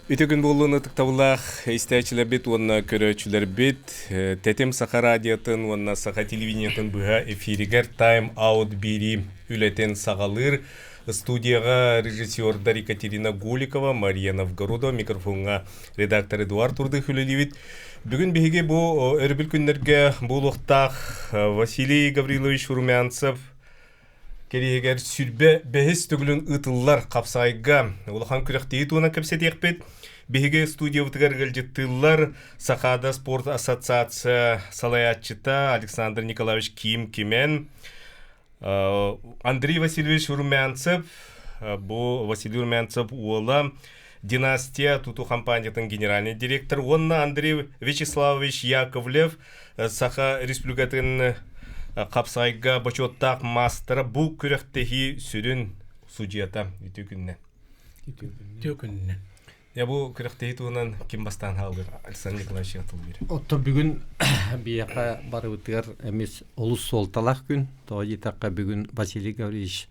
Үтө күн буоллун ытыктабыллаах истээччилэрбит уонна көрөөччүлэрбит. Тэтим Саха радиотын уонна Саха телевидениетын быһа эфиригэр Time Out биэрии үлэтин саҕалыыр. Студияҕа режиссердар Екатерина Голикова, Мария Новгородова, микрофоҥҥа редактор Эдуард Турдых үлэлиибит. Бүгүн биһиги бу өрөбүл күннэргэ буолуохтаах Василий Гаврилович Румянцев кэриэһигэр сүрбэ бэһис төгүлүн ыытыллар хапсаайга улахан күрэхтэһии туһунан кэпсэтиэхпит. Биһиги студиябытыгар ыалдьыттыыллар Сахаада спорт ассоциация салайааччыта Александр Николаевич Ким Кимен, Андрей Васильевич Румянцев, бу Василий Румянцев уола Династия тутуу компаниятын генеральный директор уонна Андрей Вячеславович Яковлев Саха Республикатын хапсайга бочуоттаах маастара бу күрэхтэһии сүрүн судьуйата үтүө күннэ. Үтүө күннэ. Я бу күрэхтэһии туһунан ким бастаан хаалыр Александр Николаевич тыл биэр. Отто бүгүн биһиэхэ барыбытыгар эмис олус суолталаах күн. Тоҕо диэтэххэ бүгүн Василий Гаврильевич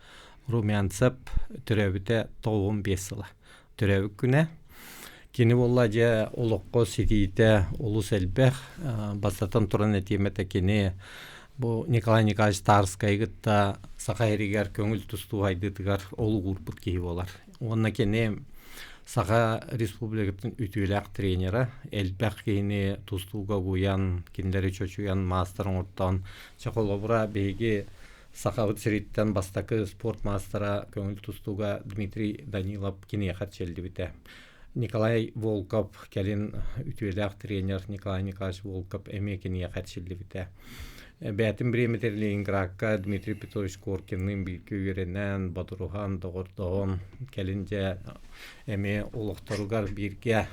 Румянцев төрөөбүтэ 95 сыла. Төрөөбүт күнэ. Кини буолла дьэ олоххо ситиитэ олус элбэх. Бастатан туран этиэм этэ кини бу Николай Николаевич Тарскайы кытта Саха сиригэр көҥүл тустуу сайдыытыгар олук уурбут киһи буолар. Уонна кини Саха Республикатын үтүөлээх тренера, элбэх киһини тустууга угуйан, кинилэри чочуйан, маастар оҥортоон, чэ холобура биһиги Сахабыт сириттэн бастакы спорт маастара көҥүл тустууга Дмитрий Данилов киниэхэ эрчиллибитэ. Николай Волков кэлин үтүөлээх тренер Николай Николаевич Волков эмиэ киниэхэ эрчиллибитэ. Бэйэтин бириэмэтигэр Ленинградка Дмитрий Петрович Коркинныын бииргэ үөрэнэн, бодоруһан, доҕордоһон, кэлин дьэ эмиэ олохторугар бииргэ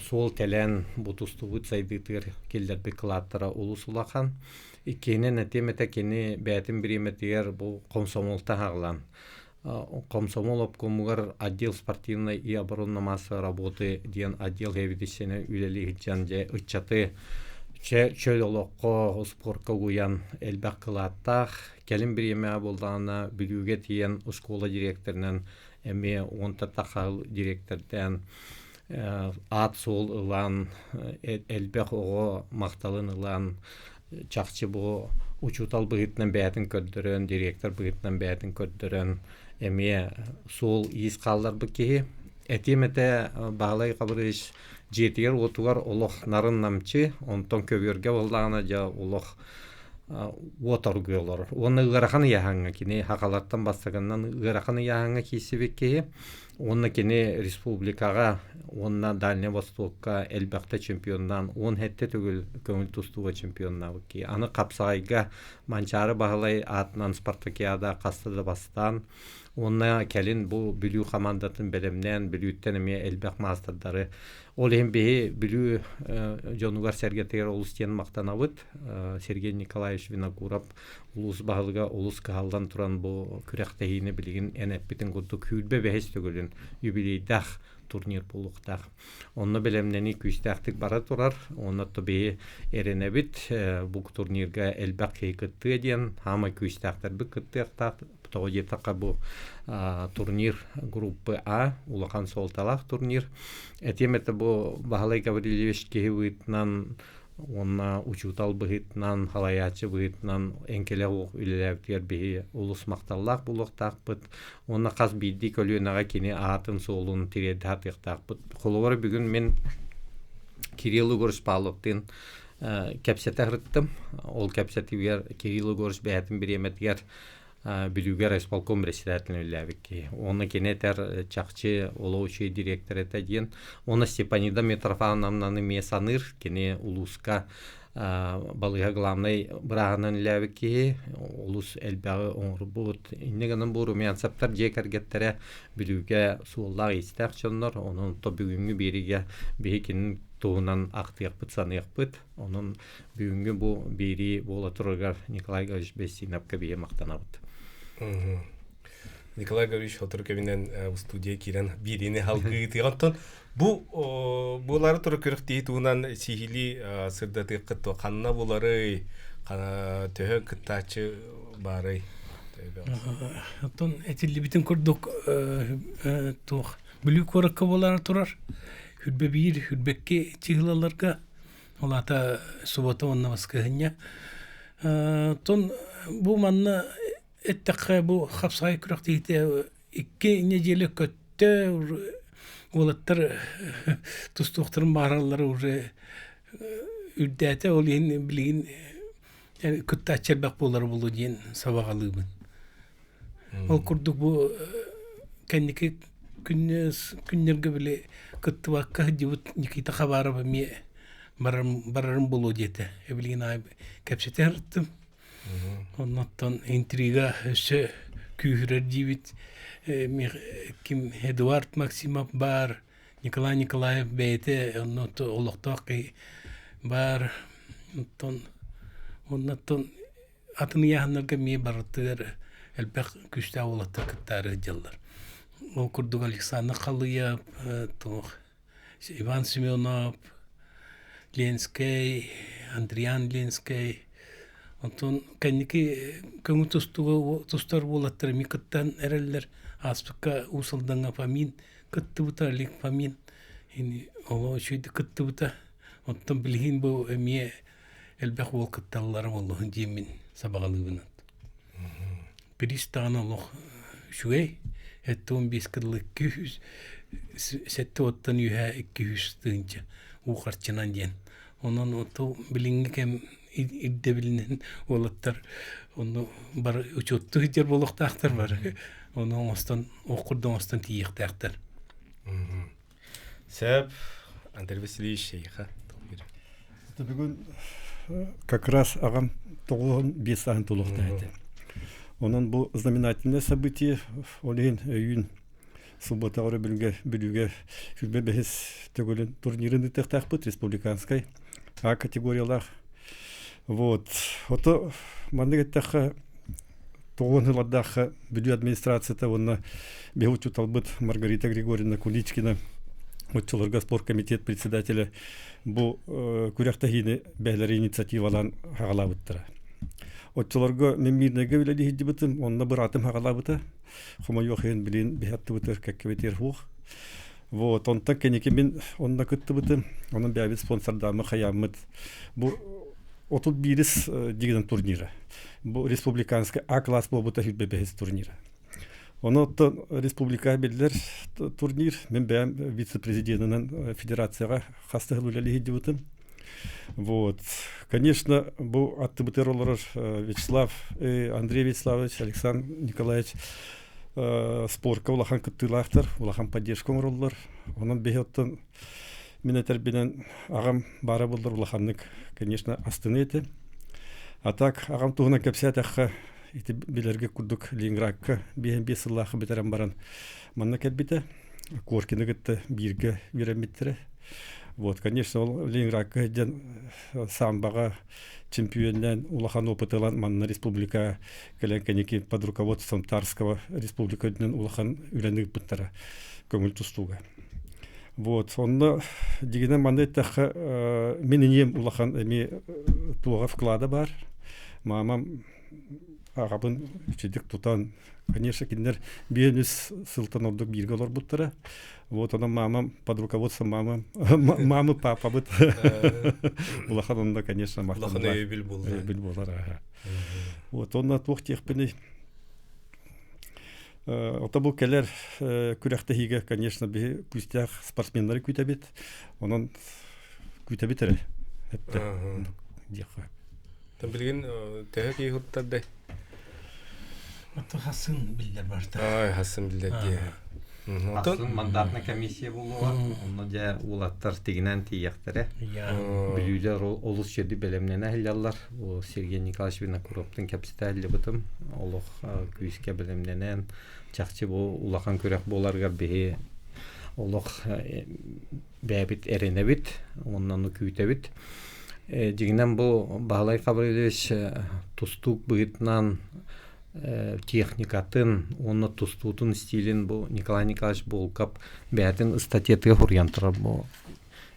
суол тэлэн бу тустубут сайдыытыгар киллэрбит кылааттара олус улахан. Иккиһинэн этиэм этэ кини бэйэтин бириэмэтигэр бу комсомолтан аҕалан комсомол обкомугар отдел спортивной и оборонно-массовой работы диэн отдел сэбиэдиссэйинэн үлэлии сылдьан дьэ ыччаты чөл олоххо спорка угуйан элбэх кылааттаах кэлин бириэмэҕэ буоллаҕына Бүлүүгэ тиийэн оскуола директорынан эмиэ уонта тахал директордаан аат-суол ылан элбэх оҕо махталын ылан чахчы бу учуутал быһыытынан бэйэтин көрдөрөн, директор быһыытынан бэйэтин көрдөрөн эмиэ суол-иис хаалларбыт киһи. Этиэм этэ Баһылай Хабырыевич дьиэтигэр-уотугар олох нарын-намчы, онтон көбүөргэ буоллаҕына дьэ олох уот оргуйа олорор. Уонна ыарахан ыйааһыҥҥа кини хахалартан бастакынан ыарахан ыйааһыҥҥа киирсибит киһи. Уонна кини республикаҕа уонна Дальнай Востокка элбэхтэ чемпионнаан 17 төгүл көҥүл тустууга чемпионнаабыт киһи. Аны хапсаҕайга Манчаары Баһылай аатынан спартакиада хаста да бастаан уонна кэлин бу Бүлүү хамаандатын бэлэмнээн Бүлүүттэн эмиэ элбэх маастардары ол иһин биһи Бүлүү дьонугар-сэргэтигэр олус диэн махтанабыт. Сергей Николаевич Винокуров улуус баһылыга олус кыһаллан туран бу күрэхтэһиини билигин эн эппитин курдук сүүрбэ бэһис төгүлүн юбилейдаах турнир буолуохтаах. Онно бэлэмнэнии күүстээхтик бара турар. Онно то биһи эрэнэбит бу турнирга элбэх киһи кыттыа диэн хаамай күүстээхтэрбит кыттыахтаах. Тоҕо диэтэххэ бу турнир группы А улахан суолталаах турнир. Этиэм этэ бу Баһылай Гаврильевич киһи быһыытынан уонна учуутал быһыытынан, салайааччы быһыытынан эҥкилэ суох үлэлээбитигэр биһи олус махталлаах буолуохтаахпыт уонна хас биирдии көлүөнэҕэ кини аатын-суолун тириэрдэ сатыахтаахпыт. Холобура, бүгүн мин Кирилл Егорович Павловтыын кэпсэтэ сырыттым. Ол кэпсэтиибэр Кирилл Егорович бэйэтин бириэмэтигэр Бүлүүгэ райисполком председателин үлэлээбит киһи. Уонна кини этэр чахчы олох үчүгэй директор этэ диэн. Уонна Степанида Митрофановнаны эмиэ саныыр. Кини улууска балыыһа главнай бырааһынан үлэлээбит киһи. Олус элбэҕи оҥорбут. Инньэ гынан бу Румянцевтар дьиэ кэргэттэрэ Бүлүүгэ суоллаах-иистээх дьоннор. Онон то бүгүҥҥү биэриигэ биһи кини туһунан ахтыахпыт, саныахпыт. Онон Бүгүҥҥү бу биэрии буола турарыгар Николай Гаврильевич Бестинапка биһи махтанабыт. Николай Гаврильевич сотору кэминэн студия киирэн биэриини халгыытыга. Оттон бу булары турар күрэхтэһии туһунан сиһилии сырдатыаххыт дуо? Ханна буларый? Төһө кыттааччы баарый? Оттон этиллибитин курдук туох Бүлүү куоракка буолаары турар. Хүрбэ биир, хүрбэкки чыһылаларга, ол аата суббота уонна баскыһынньа. Оттон бу манна эттэххэ бу хапсаҕай күрэхтэһиитэ икки нэдиэлэ көттө уолаттар тустуохтарын баараллара уже үрдээтэ ол иһин билигин кыттааччы элбэх буолара буолуо диэн сабаҕалыыбын. Ол курдук бу кэнники күннэргэ били кыттыбакка сылдьыбыт Никита Хабаров эмиэ барарым буолуо диэтэ. Эбилигин аайы кэпсэтэ сырыттым. Оннуттан интрига өссө күүһүрэр диибит. Ким Эдуард Максимов баар, Николай Николаев бэйэтэ онно олохтоох киһи баар. Оттон оннуттан атын ыйааһыннарга эмиэ барытыгар элбэх күүстээх уолаттар кыттаары сылдьаллар. Ол курдук Александр Халыев, туох Иван Семенов, Ленскэй, Андриан Ленскэй, онтон кэнники көҥүл тустууга тустар уолаттар эмиэ кыттан эрэллэр. Ааспыкка Уус Алдаҥҥа Фомин кыттыбыта, Олег Фомин олох үчүгэйдик кыттыбыта. Оттон билигин бу эмиэ элбэх уол кытталлара буоллун диэммин сабаҕалыыбын. Приз даҕаны олох үчүгэй. 75 кыллы 200 сэттэ уоттан үөһэ 200 тыһыынча уу харчынан диэн. Онон ото билиҥҥи кэм ирдэбилинэн уолаттар ону бары учуоттуу сылдьар буолуохтаахтар бары. Ону оҥостон, ох курдук оҥостон тиийиэхтээхтэр. Сөп, Андрей Васильевич эйиэхэ Бүгүн как раз аҕам тоҕуһун биэс сааһын толуохтаах этэ. Онон бу знаменательное событие ол иһин өйүүн суббота өрөбүлгэ Бүлүүгэ сүүрбэ бэһис төгүлүн турнирын ыытыахтаахпыт республиканскай А категориялаах. Вот. Ото маннык эттэххэ тоҕуон сылардаахха Бүлүү администрацията уонна биһи учууталбыт Маргарита Григорьевна Куличкина оччолорго спорткомитет председателэ бу күрэхтэһиини бэйэлэрэ инициативалаан хаҕалаабыттара. Оччолорго мин Мирнэйгэ үлэлии сылдьыбытым, онно быраатым хаҕалаабыта. Хомойуох иһин билин биһи аттыбытыгар кэккэбитигэр суох. Вот, онтон кэнники мин онно кыттыбытым. Онон бэйэбит спонсордааммыт, хайааммыт. Бу 31-ис дигинэн турнира. Бу республиканскай А класс буолбута сүүрбэ бэһис турнира. Ону оттон республика биллэр турнир. Мин бэйэм вице-президенинэн федерацияҕа хас да сыл үлэлии сылдьыбытым. Вот. Конечно, бу аттыбытыгар олорор Вячеслав, Андрей Вячеславович, Александр Николаевич спорка улахан кыттыылаахтар, улахан поддержка оҥороллор. Онон биһи оттон мин этэрбинэн аҕам баара буоллар улаханнык, конечно, астыныа этэ. А так аҕам туһунан кэпсээтэххэ, ити билэргэ курдук Ленинградка биэһин биэс сыллаахха бүтэрэн баран манна кэлбитэ. Коркины кытта бииргэ үөрэммиттэрэ. Вот, конечно, ол Ленинградка сылдьан самбаҕа чемпионнан улахан опыт ылан манна республика кэлэн кэнники под руководством Тарского республика үрдүнэн улахан үлэни ыыппыттара көҥүл тустууга. Вот, онно дигинэн манна эттэххэ мин инием улахан эмиэ туоҕа вклада бар. Мамам аҕабын үчүгдүк тутан, конечно, кинилэр биэн үс сылтан ордук бииргэ олорбуттара. Вот онон мамам под руководством мамы, мамы папабыт улахан онно, конечно, Улахан өйөбүл буолар. Өйөбүл буолар, аха. Вот онно туох диэхпиний Ото бу кэлэр күрэхтэһиигэ, конечно, биһи күүстээх спортсменнары күүтэбит. Онон күүтэбит эрэ. Эттэ диэххэ. Билигин төһө киһи хуттардай? Ото хасын биллэр барта. Ай, хасын биллэр дии. Хасын мандатная комиссия буолуоҕа. Онно дьэ уолаттар тигинэн тиийиэхтэрэ. Бүлүүлэр олус сирди бэлэмнэнэ сылдьаллар. Сергей Николаевич Винокуровтын кэпсэтэ сылдьыбытым. Олох күүскэ бэлэмнэнэн, чахчы бу улахан күрэх буоларыгар биһи олох бэйэбит эрэнэбит уонна ону күүтэбит. Дьиҥинэн бу Баһылай Гаврильевич тустуук быһыытынан техникатын уонна тустуутун стилин бу Николай Николаевич Волков бэйэтин ыстатыйатыгар суруйан турар бу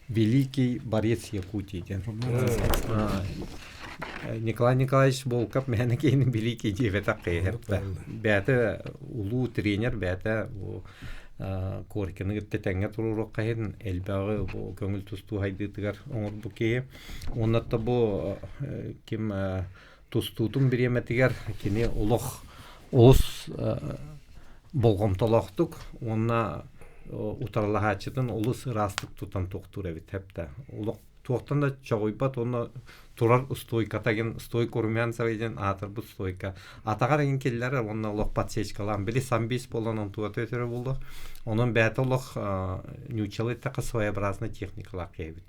«Великий борец Якутии» диэн. Николай Николаевич Волков мээнэ киһини билии киһи киһи Бэйэтэ улуу тренер, бэйэтэ Коркины кытта тэҥҥэ туруоруохха иһин элбэҕи бу көҥүл тустуу хайдыытыгар оҥорбут киһи. Уонна бу ким тустуутун бириэмэтигэр кини олох олус болҕомтолоохтук уонна утарылаһааччытын олус ыраастык тутан туохтуур эбит хэптэ. Олох туохтан да чоҕуйбат уонна турар стойката диэн стойка Румянцева диэн аатырбыт стойка атаҕар эҥин киллэрэр уонна олох подсечкалаан били самбис буолан онтугата өтөрө буолуо онон бэйэтэ олох ньууччалыы эттэххэ своеобразный техникалаах киһи эбит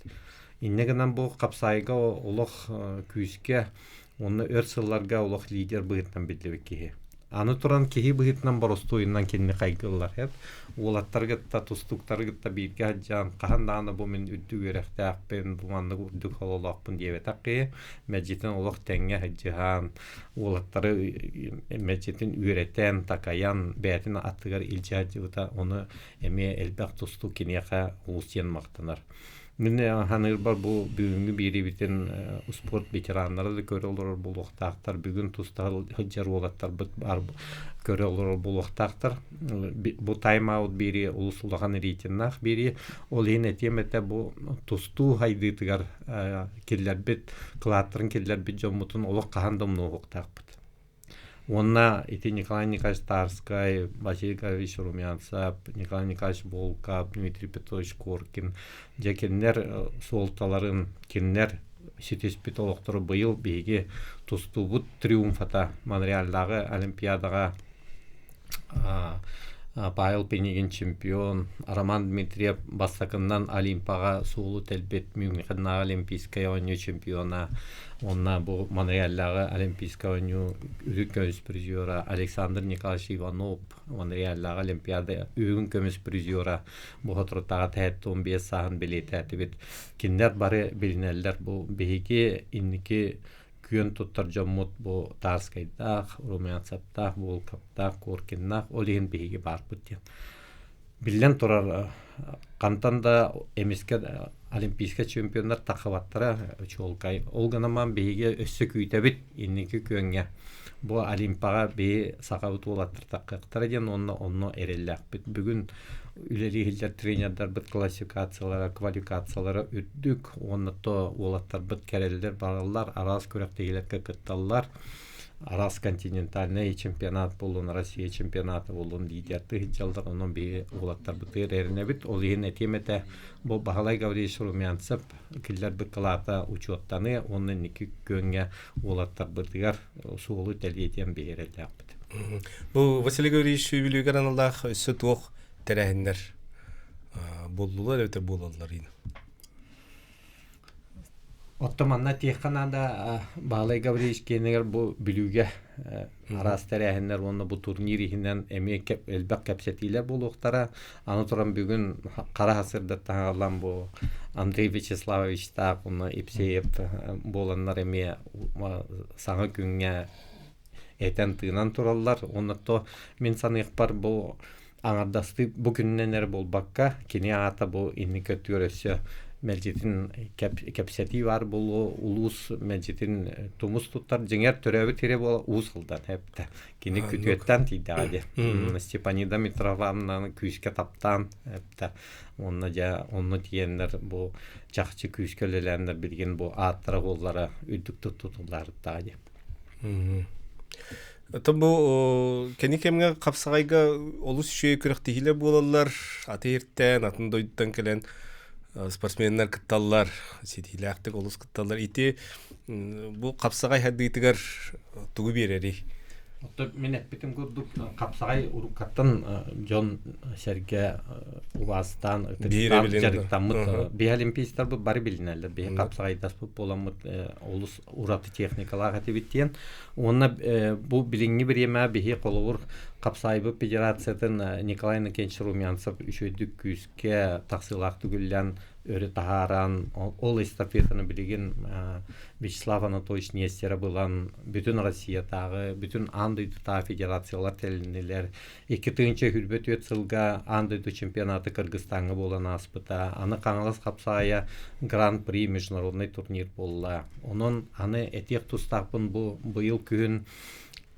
инньэ гынан бу хапсаайга олох күүскэ уонна өр сылларга олох лидер быһыытынан биллибит киһи Аны туран киһи быһыытынан боростуойунан кинини хайгыыллар эт. Уолаттары кытта, тустууктары кытта бииргэ сылдьан, хаһан даҕаны бу мин үрдүк үөрэхтээхпин, бу маннык үрдүк сололоохпун диэбэтэх киһи, мэлдьитин олох тэҥҥэ сылдьыһан, уолаттары мэлдьитин үөрэтэн, такайан, бэйэтин аттыгар илдьэ сылдьыбыта, ону эмиэ элбэх тустуук киниэхэ олус диэн махтанар. Мин саныырбар бу бүгүҥҥү биэриибитин успуорт ветераннара да көрө олорор буолуохтаахтар. Бүгүн туста сылдьар уолаттарбыт баар көрө олорор буолуохтаахтар. Бу тайм-аут биэрии олус улахан рейтиннаах биэрии. Ол иһин этиэм этэ бу тустуу хайдыытыгар киллэрбит, кылааттарын киллэрбит дьоммутун олох хаһан да умнуохтаахпыт. Уонна ити Николай Николаевич Тарскай, Василий Николаевич Румянцев, Николай Николаевич Волков, Дмитрий Петрович Коркин дьэ кинилэр суолталарын, кинилэр ситиспит олохторо быйыл биһиги тустуубут триумфата Монреаллааҕы Олимпиадаҕа Павел Пинигин чемпион, Роман Дмитриев бастакыннан Олимпаҕа суолу тэлбит Мюнхеннааҕы Олимпийскай оонньуу чемпиона, уонна бу Монреаллааҕы Олимпийскай оонньуу үрүҥ көмүс призера Александр Николаевич Иванов, Монреаллааҕы Олимпиада үрүҥ көмүс призера бу соторутааҕы 75 сааһын бэлиэтээтибит. Кинилэр бары билинэллэр бу биһиги инники күөн туттар дьоммут бу Тарскайдаах, Румянцевтаах, Волковтаах, Коркиннаах, ол иһин биһиги баарбыт диэн. Биллэн турар, хантан да эмискэ олимпийскай чемпионнар таххыбаттара чуолкай. Ол гынан биһиги өссө күүтэбит инники күөҥҥэ. Бу Олимпаҕа биһи сахабыт уолаттар таххыахтара диэн уонна онно эрэллээхпит. Бүгүн үлэлии сылдьар тренердарбыт классификациялара, квалификациялара үрдүк уонна то уолаттарбыт кэрэллэр бараллар, араас күрэхтэһиилэргэ кытталлар. Араас континентальнай чемпионат буоллун, Россия чемпионата буоллун лидердыы сылдьаллар. Онон биһиги уолаттарбытыгар эрэнэбит. Ол иһин этиэм этэ, бу Баһылай Гаврильевич Румянцев киллэрбит кылаата учуоттаныа уонна инники күөҥҥэ уолаттарбытыгар суолу тэлиэтиэн биһиэрэллээхпит. Бу Василий Гаврильевич үбүлүгэр аналлаах өссө туох тэрээһиннэр буоллулар эбэтэр буолаллар ин? Оттон манна этиэххэ наада Баалай Гаврильевич киэнигэр бу Бүлүүгэ араас тэрээһиннэр уонна бу турнир иһинэн эмиэ элбэх кэпсэтиилэр буолуохтара. Аны туран бүгүн хара сырдаттан аҕалан бу Андрей Вячеславовичтаах уонна Ипсеев буоланнар эмиэ саҥа күҥҥэ этэн-тыынан тураллар. Уонна то мин саныахпар бу аҥардастыы бу күнүнэн эрэ буолбакка, кини аата бу инники өттүгэр өссө мэлдьитин кэпсэтии баар буолуо, улуус мэлдьитин тумус туттар дьиҥэр төрөөбүт сирэ буола Уус Алдан эптэ. Кини күтүөттэн тиийдэҕэ дии. Степанида Митрофановнаны күүскэ таптаан эптэ. Уонна дьэ онно тиийэннэр бу чахчы күүскэ үлэлээннэр билигин бу ааттара-суоллара үрдүк тутуллаарыттаҕа дии. Оттон бу кини кэмҥэ хапсаҕайга олус үчүгэй күрэхтэһиилэр буолаллар. Аты иртээн, атын дойдуттан кэлэн спортсменнар кытталлар, ситиилээхтик олус кытталлар. Ити бу хапсаҕай хайдыытыгар тугу биэрэрий? Оттон мин эппитим курдук хапсаҕай уруккаттан дьон сэргэ убаастаан ытыктаан дьарыктаммыт биһи олимпийцтарбыт бары билинэллэр биһи хапсаҕайдаспыт буоламмыт олус ураты техникалаах этибит диэн. Уонна бу билиҥҥи бириэмэ биһи холобур өрө таһааран, ол эстафетаны билигин Вячеслав Анатольевич Нестеров ылан бүтүн Россиятааҕы, бүтүн аан дойдутааҕы федерациялар тэрилиннилэр. 2024 сылга аан дойду чемпионата Кыргызстаҥҥа буолан ааспыта. Аны Хаҥалас хапсаайа Гран-при международный турнир буолла. Онон аны этиэх тустаахпын бу быйыл күһүн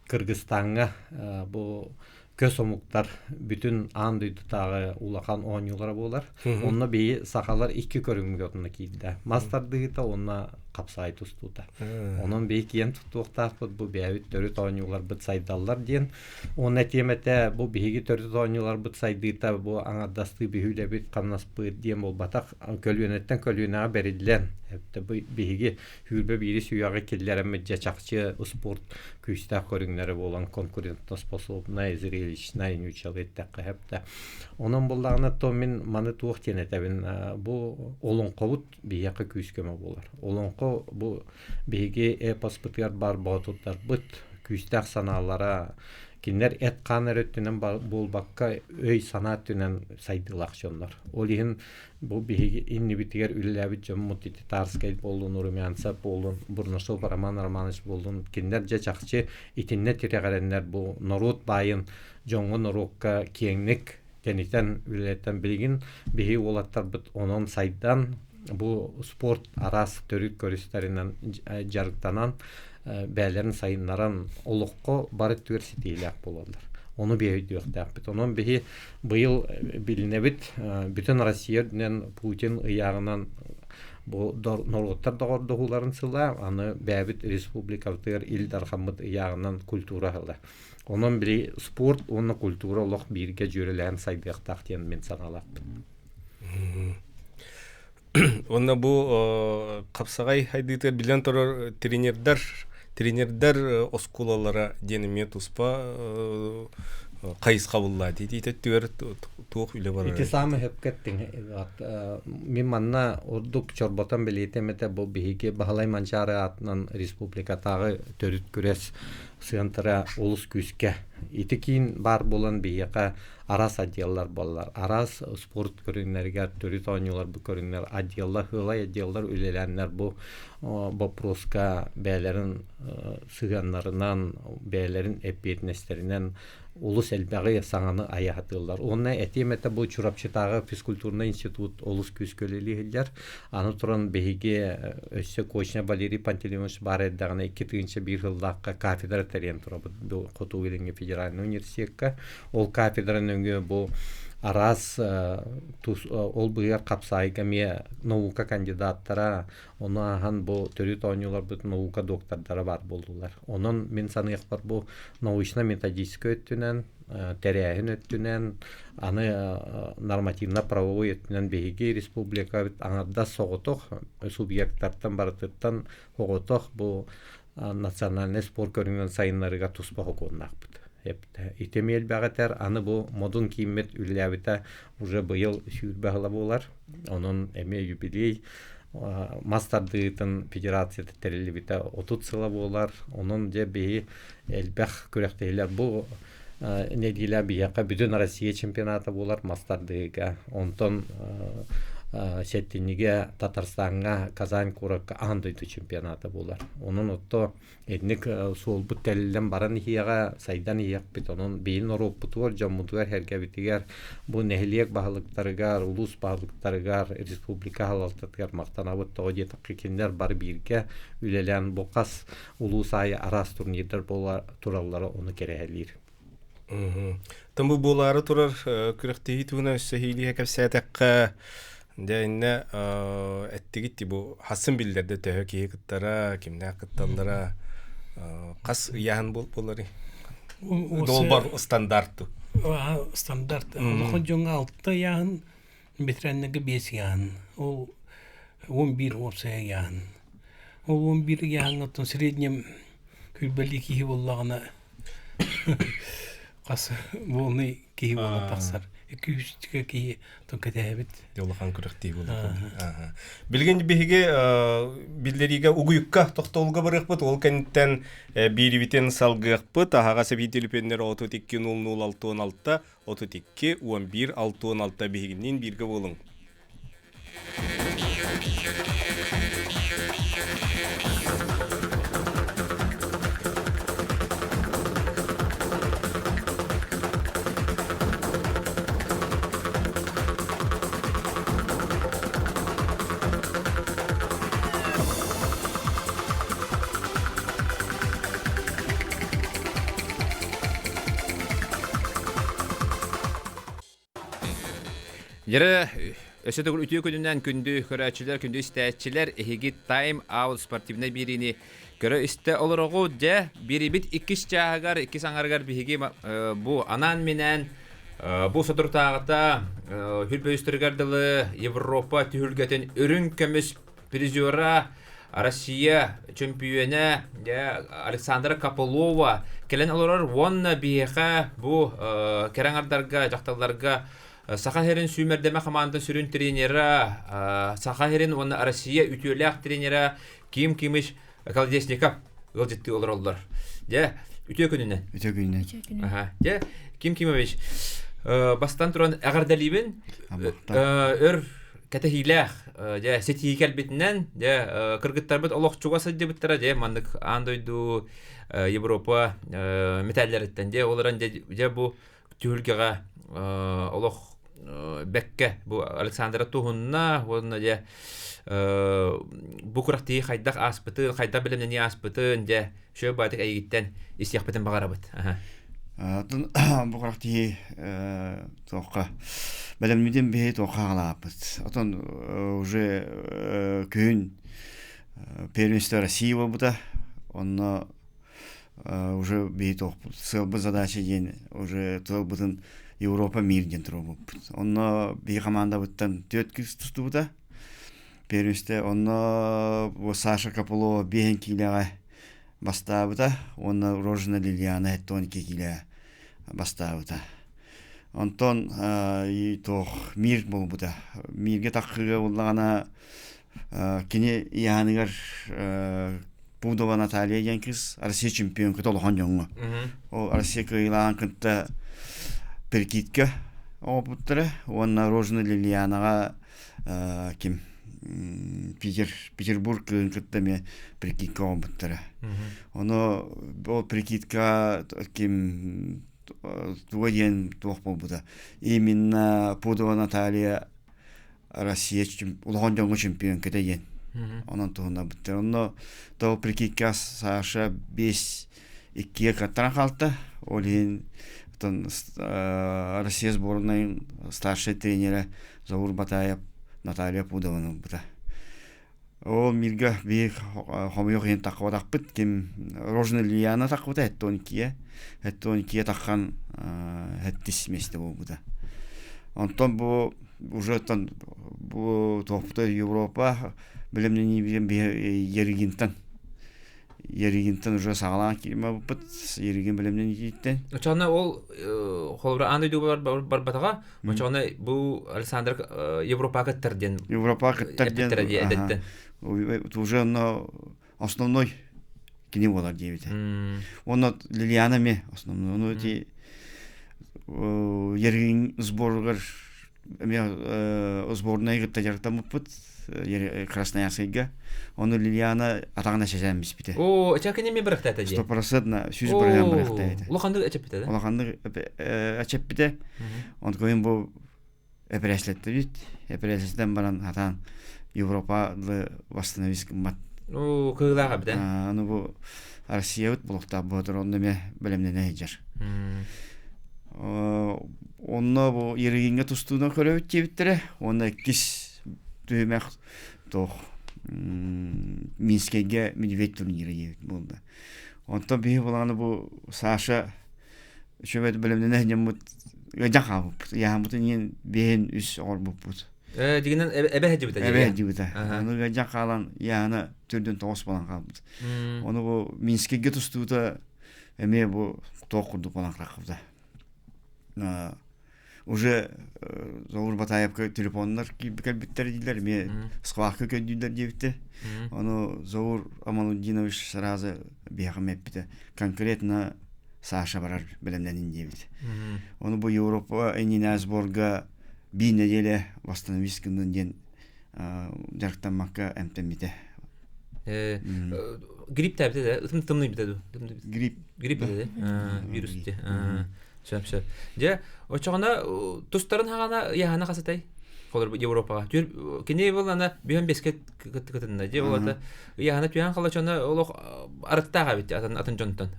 Кыргызстаҥҥа бу көс омуктар бүтүн аан дойдутааҕы улахан оонньуулара буолар. Онно биһи сахалар икки көрүҥҥэ онно киирдэ. Мас тардыһыыта уонна хапсаай тустуута. Онон биһи киэн туттуохтаахпыт бу бэйэбит төрүт оонньууларбыт сайдаллар диэн. Уонна этиэм этэ бу биһиги төрүт оонньууларбыт сайдыыта бу аҥардастыы биһүүлэбит хамнаспыт диэн буолбатах. Көлүөнэттэн көлүөнэҕэ бэриллэн биһиги сүүрбэ биирис үйэҕэ киллэрэммит дьэ чахчы спорт күүстээх көрүҥнэрэ буолан конкурентоспособнай, зрелищнай ньуучалыы эттэххэ сөп да. Онон буоллаҕына то мин маны туох диэн этэбин бу олоҥхобут биһиэхэ күүс-көмө буолар. Олоҥхо бу биһиги эпоспытыгар баар боотурдарбыт күүстээх санаалара кинилэр эт-хаан эрэ өттүнэн буолбакка өй-санаа өттүнэн сайдыылаах дьоннор. Ол иһин Бу биһиги иннибитигэр үлэлээбит дьоммут ити Тарскай буоллун, Румянцев буоллун, Бурнашов Роман Романович буоллун, кинилэр дьэ чахчы итиннэ тирэҕирэннэр бу норуот баайын дьоҥҥо норуокка киэҥник тэнитэн үлэлэтэн билигин биһиги уолаттарбыт онон сайдан бу спорт араас төрүт көрүстэринэн дьарыктанан бэйэлэрин сайыннаран олоххо бары өттүгэр ситиһиилээх буолаллар. Ону биһи өйдүөхтээхпит. Онон биһи Быйыл билинэбит, бүтүн Россия үрдүнэн Путин ыйааҕынан бу норуоттар доҕордоһууларын сыла, аны бэйэбит республикабытыгар Ил Дархаммыт ыйааҕынан культура сыла. Онон били спорт уонна культура олох бииргэ дьүөрэлэһэн сайдыахтаах диэн мин санаалаахпын. Уонна бу хапсаҕай хайдыытыгар билэн турар тренердэр тренердэр оскуолалара диэн эмиэ туспа хайысха булла дии өттүгэр туох үлэ барар Ити саамай сөпкө эттиҥ. Мин манна ордук чорботон бэлиэтэм этэ бу биһиги Баһылай Манчаары аатынан республикатааҕы төрүт күрэс сыантара олус күүскэ. Ити киин баар буолан биһиэхэ араас отделлар буоллар, араас спорт көрүҥнэригэр, төрүт оонньуулар бу көрүҥнэр отделлар, сыалай отделлар үлэлээннэр бу боппуруоска бэйэлэрин сыһыаннарынан, бэйэлэрин эппиэтинэстэринэн олус элбэҕи саҥаны айа сатыыллар. Уонна этиэм этэ бу Чурапчытааҕы физкультурнай институт олус күүскэ үлэлии сылдьар. Аны туран биһиги өссө Кочня Валерий Пантелеймонович баар эрдэҕинэ 2001 сыллаахха кафедра тэрийэн турабыт бу Хотугу Илиҥҥи федеральнай университекка. Ол кафедра нөҥүө бу араас ол быыһыгар хапсаайга эмиэ наука кандидаттара, ону ааһан бу төрүт оонньууларбыт наука доктордара баар буоллулар. Онон мин саныахпар бу научно-методическай өттүнэн, тэрээһин өттүнэн, аны нормативно-правовой өттүнэн биһиги республикабыт аҥардас соҕотох субъектартан барытыттан соҕотох бу национальнай спорт көрүҥүн сайыннарыыга туспа сокуоннаахпыт. Ити эмиэ элбэҕи этэр. Аны бу модун кииммит үлэлээбитэ уже быйыл 20 сыла буолар. Онон эмиэ юбилей мас тардыытын федерацията тэриллибитэ 30 сыла буолар. Онон дьэ биһи элбэх күрэхтэһиилэр бу нэдиэлэ биһиэхэ бүтүн Россия чемпионата буолар мас тардыыга. Онтон сэтинньигэ Татарстаҥҥа Казань куоракка аан дойду чемпионата буолар. Онон отто итинник суолбут тэллэн баран иһиэҕэ, сайдан иһиэхпит. Онон биһиги норуоппутугар, дьоммутугар, сэргэбитигэр бу нэһилиэк баһылыктарыгар, улуус баһылыктарыгар, республика салалтатыгар махтанабыт. Тоҕо диэтэххэ кинилэр бары бииргэ үлэлээн бу хас улуус аайы араас турнирдар буола тураллара ону кэрэһэлиир. Тон бу буолаары турар күрэхтэһии туһунан өссө иһиилиһэ кэпсээтэххэ, дьэ иннэ эттигит дии бу хассын биллэрдэ төһө киһи кыттара, кимнээх кытталлара, хас ыйааһын буоларый? Долбар стандарту. Стандарт. Улахан дьоҥҥо алта ыйааһын, ветераннарга биэс ыйааһын. Ол 11 уопсай ыйааһын. Ол 11 ыйааһыҥҥа оттон среднем күлбэлии киһи буоллаҕына хас буолнай киһи буолан тахсар. Икки-үс киһи кэтэһэбит. Улахан күрэхтии буолар. Билигин биһиги биллэриигэ угуйукка тохтолго барыахпыт. Ол кэнниттэн биирибитин салгыахпыт. Аһаҕас эбии төлөпүөннэр 32 00 66 32 11 66 биһигинниин бииргэ буолуҥ. Дьэрэ, өссө төгүл үтүө күнүнэн күндү көрөөччүлэр, күндү истээччилэр, эһиги Time Out спортивнай биэриини көрө-истэ олороҕут. Дьэ, биэрибит иккис чааһыгар, иккис аҥарыгар биһиги бу анаан-минээн бу соторутааҕыта Хүрбөйүстэригэр дылы Европа түһүлгэтин үрүҥ көмүс призера Россия чөмпүйүөнэ Александра Копылова кэлэн олорор уонна биһиэхэ бу кэрэ аҥардарга, дьахталларга Саха сирин сүүмэрдэмэ хамаандатын сүрүн тренера, Саха сирин уонна Россия үтүөлээх тренера Ким Кимыч Колодезников ыалдьыттыы олороллор. Дьэ, үтүө күнүнэн. Үтүө күнүнэн. Аха. Дьэ, Ким Кимович, бастан туран эҕэрдэлиибин. Өр кэтэһиилээх дьэ ситии кэлбитинэн дьэ кыргыттарбыт олох чугас сылдьыбыттара дьэ маннык аан дойду Европа мэтээллэриттэн дьэ ол эрэн дьэ бу түһүлгэҕэ олох бэккэ бу Александра туһунна уонна дьэ бу күрэхтии хайдах ааспытын хайдах бэлэмнэнии ааспытын дьэ үчүгэй баатык эйигиттэн истиэхпитин баҕарабыт. Атын бу күрэхтии туохха бэлэмнүүдин биһи туохха аҕалааппыт. Отон уже күһүн первенство России буолбута. Онно уже биһи туохпут сыалбыт задача диэн уже тылбытын Европа мир диэн туруорбуппут. Онно биһи командабыттан түөрт кыыс тустубута. Первенство онно Саша Копылова биэһин киилэҕэ бастаабыта уонна Рожина Лилиана 72 киилэ бастаабыта. Онтон туох мир буолбута. Миргэ таххыга буллаҕына кини ыйааныгар Пудова Наталья диэн кыыс Россия чемпионката улахан дьоҥҥо. Ол Россия кыайыылааҕын кытта перекидка оҥорбуттара уонна Рожина Лилианаҕа ким Питер Петербург кыыһын кытта эмиэ прикидка оҥорбуттара. Ону ол прикидка ким туга диэн туох буолбута. Именно Пудова Наталья Россия улахан дьоҥҥо чемпионката диэн. Онон туһуннарбыттар. Онно того прикидка Саша 5 иккигэ каттаран хаалта. Ол иһин Россия сборнайын старшай тренерэ Заур Батаев Наталья Пудованы ылбыта. Ол мирга биир хомойуох иһин таххыбатахпыт ким Рожина Ильяна таххыбыта 72 72 таххан хэттис миэстэ буолбута. Онтон бу уже оттон бу туохпута Европа бэлэмнэнии Еригинтан Еригинтэн уже саҕалаан киирмэппит Еригин бэлэмнэниититтэн. Очоҕуна ол холобура аан дойдуга барбатаҕа очоҕуна бу Александр Европа кыттар диэн Европа кыттар диэн уже онно основной кини буолар диэбитэ. Онно Лилиана эмиэ основной. Ону ити Еригин сборугар эмиэ сборнай кытта дьарыктаммыппыт Красноярскайга. Ону Лилиана атаҕына сэсээн биспитэ. Оо, эчэкини эмиэ бырахтаата дии. 100% 100% бырахтаата. Улаханнык эчэппитэ да? Улаханнык эчэппитэ. Онтон бу эпэрээслэттибит. Эпэрээслэтэн баран хатаан Европа восстановить гыммат. Оо, кыылаах эбитэ. Аны бу Россиябыт булуктаах буотур онно эмиэ бэлэмнэнэ сылдьар. Онно бу Ерыгиҥҥэ тустууну көрөбүт диэбиттэрэ уонна иккис түһүмэх туох Минскэйгэ медведь турнира диэбит буолла. Онтон биһи булааны бу Саша үчүгэй бэлэмнэнэ сылдьаммыт ыадьан хаалбыппыт. Ыйааһыммытын иһин биэһин үс оҥорбуппут. Дигинэн эбэ сылдьыбыта Эбэ сылдьыбыта. Ону ыадьан хаалан ыйааһына төрдүн тоҕус буолан хаалбыт. Ону бу Минскэйгэ тустуута эмиэ бу туох курдук буолан хаалбыта. Уже Заур Батаевка телефоннар кэлбиттэр дииллэр, эмиэ схватка көрдүүллэр диэбиттэр. Ону Заур Амалудинович сразу биһиэхэ эппитэ. Конкретно Саша барар бэлэмнэнин диэбит. Ону бу Европа иннинэ сборга биир неделя восстановись гыннын диэн. дьарыктаммакка эмтэммитэ. Грипп тээбитэ да, ытым тымныйбыта дуу? Грипп. Грипп да, вирус те. Сөп, сөп. Дьэ, очоҕуна тустарын хаҕана яһана хасатай? Холор Европаҕа. Түр кини был ана бүһөн беске кытынна. Дьэ, ол ата яһана түһэн халачона олох арыттаах эбит атын атын дьонтон,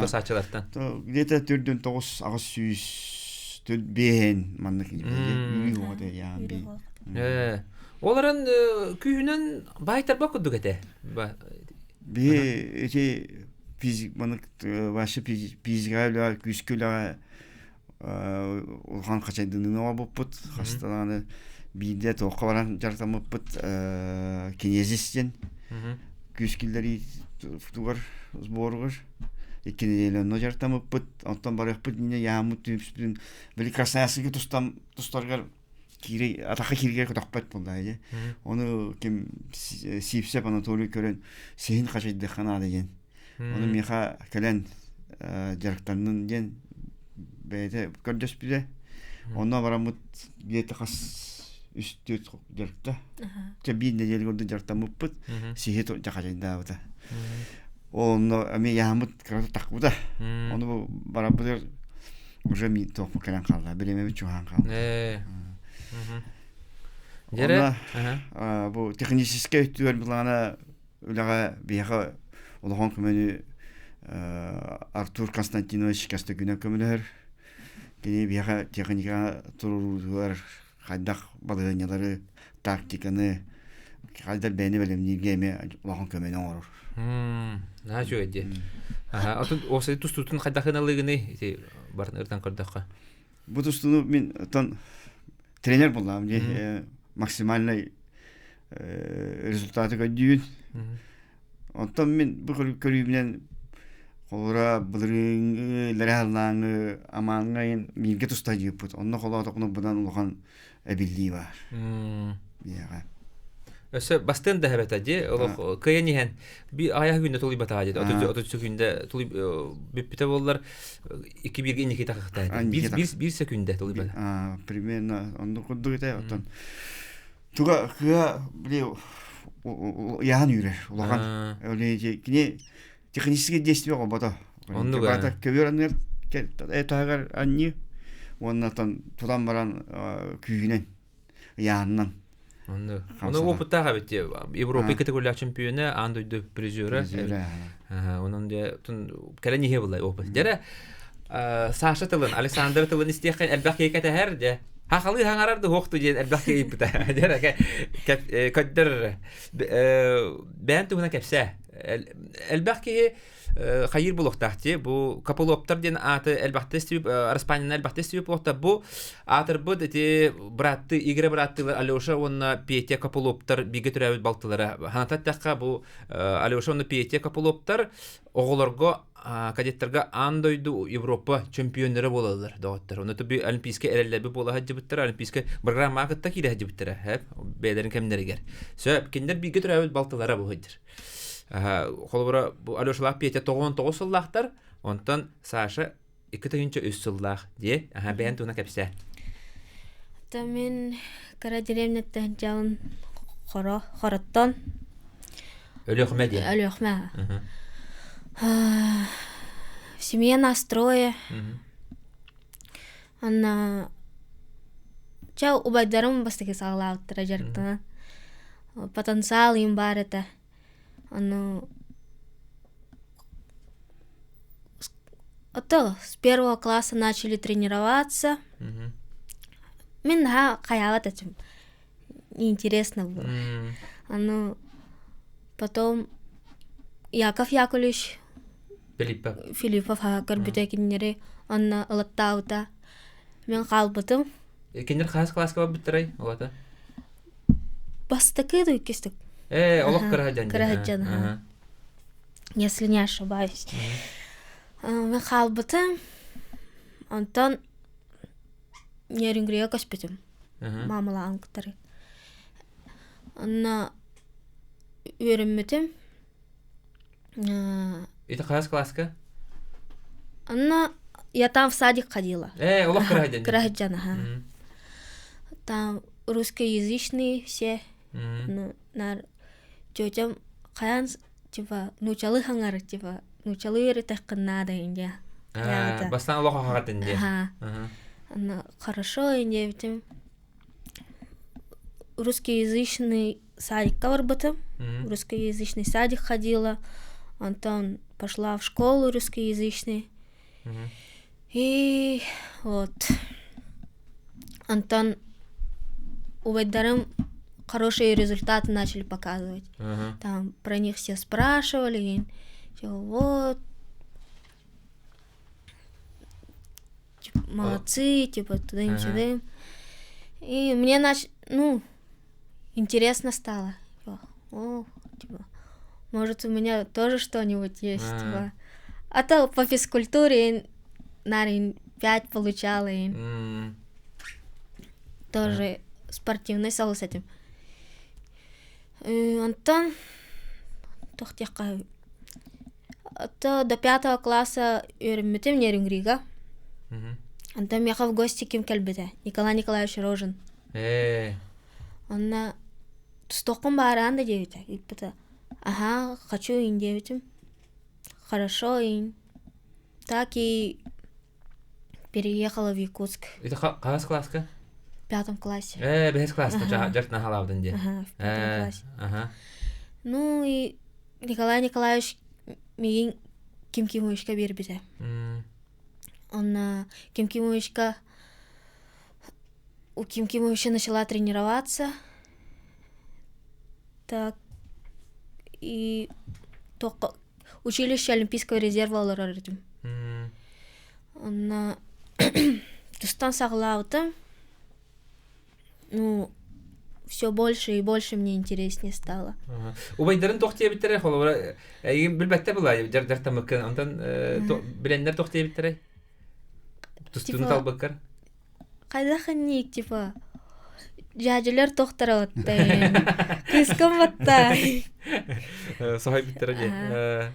тосааччылартан. Где-то түрдүн тоҕус аҕыс сүүс түл биэһин маннык үүрүү оҕото яан би. Ол эрэн күүһүнэн баайтарба курдук этэ. Би ити физик манык вообще физика үлэҕэ күүскэ үлэҕэ улахан хачайдыныны оҥорбуппут хастанааны биирдэ туохха баран дьарыктаммыппыт кинезис диэн күүс киллэрии тугар сборугар икки нэдиэлэ онно дьарыктаммыппыт онтон барыахпыт иннинэ яаммыт түмүспүтүн били Красноярскайга тустан тустаргар киирэ атахха кииргэ көтөхпөт буолла дии ону ким Сивцев Анатолий көрөн сиһин хачайдыахха наада диэн ону миэхэ кэлэн дьарыктаннын диэн бэйэтэ көрдөспүтэ онно бараммыт где-то хас үс түөрт дьарыкта чэ биир нэдиэлэ курдук дьарыктаммыппыт сиһи хачайдаабыта онно эмиэ яаммыт кырата тахпыта ону барарбытыгар уже ми туохпу кэлэн хаалла бириэмэбит чугаһаан хаалла Дьэрэ бу техническэй өттүгэр былаана үлэҕэ биһиэхэ улахан көмөнү Артур Константинович Костогинов көмөлөһөр кини биһиэхэ техникаҕа туруоруутугар хайдах балаһыанньалары тактиканы хайдах бэйэни бэлэмнииргэ эмиэ улахан көмөнү оҥорор. Наһаа үчүгэй дии. Аха, отун уопсай тустуутун хайдах ыналыыгыный ити барын ырытан көрдөххө. Бу тустууну мин оттон тренер буллаҕым дии максимальный результаты көрдүүбүн. Онтон мин бу көрүүбүнэн холура былырыыҥҥы лэрэһаллааҥы амааҥҥа бииргэ туста дьыыппыт. Онно холоотохпуна быдан улахан эбиллии баар. Биһиэхэ. Өссө бастыан да эбэтэ дии олох кыайан иһэн би аҕыйах күндэ тулуйбатаҕа дии отут күндэ тулуй бүппүтэ буоллар икки бииргэ инники тахыахтаа биир биир секүндэ тулуйбата. Примерно оннук курдук этэ оттон туга кыа били яхан үүрэр улахан кини технический действие оҕобото Оннук көбүөр анныгар таһыгар анньыы уонна тутан баран күүһүнэн ыйааһынынан Оннук. Ону опыттаах эбит Европа категория чемпиона, аан дойду призера. Онон дьэ кэлэн иһэ булай опыт. Дьэрэ Саша тылын, Александр тылын истиэххин элбэх киһи кэтэһэр дьэ. Хахалыы хаҥарар да хуохту диэн элбэх киһи ыйыппыта. Дьэрэ көддөр бэйэн туһунан кэпсээ. Элбэх киһи хайыыр булуохтаах дии. Бу Копылоптар диэн ааты элбэхтэ истибип, Распанина элбэхтэ истибип буолуохта. Бу аатырбыт ити быраатты, Игорь бырааттыылар Алеша уонна Петя Копылоптар бииргэ төрөөбүт балтылара. Ханата эттэххэ, бу Алеша уонна Петя Копылоптар оҕолорго кадеттарга аан дойду Европа чемпионнара буолаллар доҕоттор. Ону би олимпийскай эрэллэрби буола сылдьыбыттара, олимпийскай программаҕа кытта киирэ сылдьыбыттара, бэйэлэрин кэмнэригэр. Сөп, кинилэр бииргэ төрөөбүт балтылара бу сылдьар. Холобура, бу Алешалаах Петя 99 сыллаахтар, онтон Саша 2003 сыллаах дии. Аха, бэйэн туһунан кэпсээ. То мин кыра деревняттан дьон хоро хороттон Өлүөхүмэ диэн. Өлүөхүмэ. В семье нас трое. Анна чэ убайдарым бастакы саҕалаабыттара дьарыктанан. Потенциал им баар этэ. Ону ото с первого класса начали тренироваться. Мин наһаа хайаабат этим. Неинтересно было. Ону потом Яков Яковлевич Филиппов. Филиппов көрбүтэ кинилэри онно ылаттаабыта. Мин хаалбытым. Кинилэр хаһыс класска барбыттарай олата? Бастакы да иккистик. Э, олох кыра Кыра сылдьан. Если не ошибаюсь. Мин хаалбытым. Онтон Нерюнгрига көспүтүм. Маамалаан кытары. Онно үөрэммитим. Это хаһыс класска? Онно я там в садик ходила. Э, олох кыра сылдьан. Кыра сылдьан, аха. Там русскоязычные все. Ну, нар тетям хайан типа нуучалыы хаҥар типа нуучалыы үөрэтэххин наада инде. Бастаан олох хахатын дии. Ага. Хорошо инде русскоязычный садикка барбытым. Русскоязычный садик ходила. Антон пошла в школу русскоязычный. И вот. Антон убайдарым хорошие результаты начали показывать. Там про них все спрашивали. И, вот, типа, молодцы, типа, тудым-сюдым. И мне нач... ну, интересно стало. Типа, о, типа, может, у меня тоже что-нибудь есть, типа. А то по физкультуре на 5 получала и тоже спортивный стал с этим. Антон то до пятого класса үөрэммитим Нерюнгрига. Антон меха в гости ким кэлбитэ Николай Николаевич Рожин. Онна тустуоххун бааран да диэбитэ. Ыйппыта. Аха, хочу ин диэбитим. Хорошо ин. Так и переехала в Якутск. Это хас класска? В пятом классе. Бэһис класска жартна халаабытын дии. Ага, в пятом классе. Ага. Ну и Николай Николаевич миигин Ким Кимовичка биэрбитэ. Он Ким Кимовичка у Ким Кимовича начала тренироваться. Так и только училище Олимпийского резерва олорор этим. Онно тустан саҕалаабытым. Ну, все больше и больше мне интереснее стало. Убайдарын туох диэбиттэрэ холобура эйигин билбэттэ была дьар-дьартамыккын онтон билэннэр туох диэбиттэрэй тустууну талбыккар Хайдах инник типа дьээдьэлэр тохторо оттай кыыскам баттай соһойбуттара дии